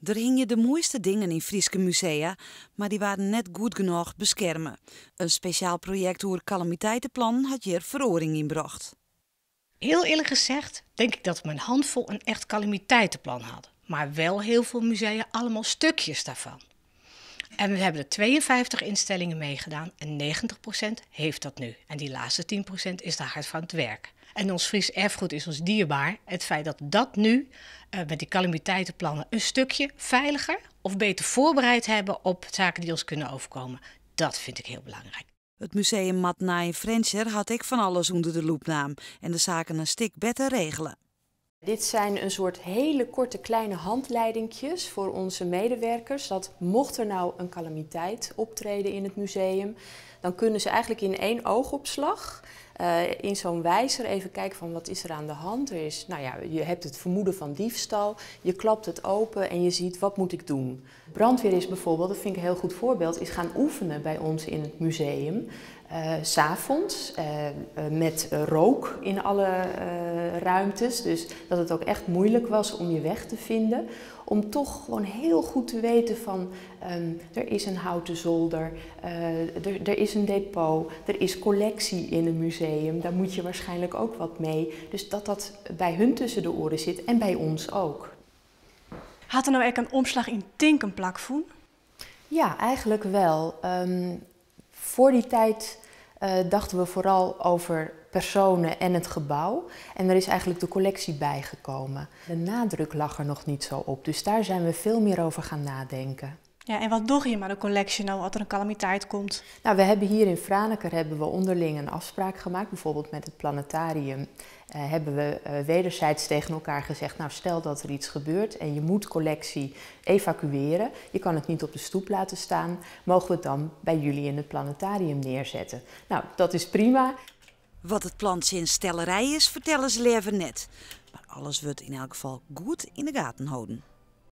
Der hingje de moaiste dingen yn Fryske musea, mar dy waarden net goed genôch beskerme. In spesjaal projekt oer kalamiteiteplannen hat hjir feroaring yn brocht. Heel eerlijk gezegd denk ik dat we een handvol een echt calamiteitenplan hadden. Maar wel heel veel musea allemaal stukjes daarvan. En we hebben er 52 instellingen meegedaan en 90% heeft dat nu. En die laatste 10% is daar hard van het werk. En ons Fries erfgoed is ons dierbaar. Het feit dat dat nu met die calamiteitenplannen een stukje veiliger of beter voorbereid hebben op zaken die ons kunnen overkomen, dat vind ik heel belangrijk. It Museum Martenij yn Frjentsjer hat ek fan alles ûnder de loep naam en de saken in stik better regele. Dit zijn een soort hele korte kleine handleidingjes voor onze medewerkers. Dat mocht er nou een calamiteit optreden in het museum, dan kunnen ze eigenlijk in één oogopslag in zo'n wijzer even kijken van wat is er aan de hand. Nou ja, je hebt het vermoeden van diefstal, je klapt het open en je ziet wat moet ik doen. Brandweer is bijvoorbeeld, dat vind ik een heel goed voorbeeld, is gaan oefenen bij ons in het museum. 's Avonds met rook in alle ruimtes, dus dat het ook echt moeilijk was om je weg te vinden. Om toch gewoon heel goed te weten van er is een houten zolder, er is een depot, er is collectie in een museum, daar moet je waarschijnlijk ook wat mee. Dus dat dat bij hun tussen de oren zit en bij ons ook. Hat der no ek in omslach yn tinken plakfûn? Ja, eigenlijk wel. Voor die tijd dachten we vooral over personen en het gebouw. En er is eigenlijk de collectie bijgekomen. De nadruk lag er nog niet zo op, dus daar zijn we veel meer over gaan nadenken. Ja, en wat dogge je mei de kolleksje no as der in kalamiteit komt? Nou, we hebben hier in Franeker hebben we onderling een afspraak gemaakt. Bijvoorbeeld met het planetarium hebben we wederzijds tegen elkaar gezegd, nou, stel dat er iets gebeurt en je moet collectie evacueren. Je kan het niet op de stoep laten staan. Mogen we het dan bij jullie in het planetarium neerzetten? Nou, dat is prima. Wat it plan tsjin stellerij is, fertelle se leaver net. Mar alles wurdt yn elk gefal goed yn de gaten holden.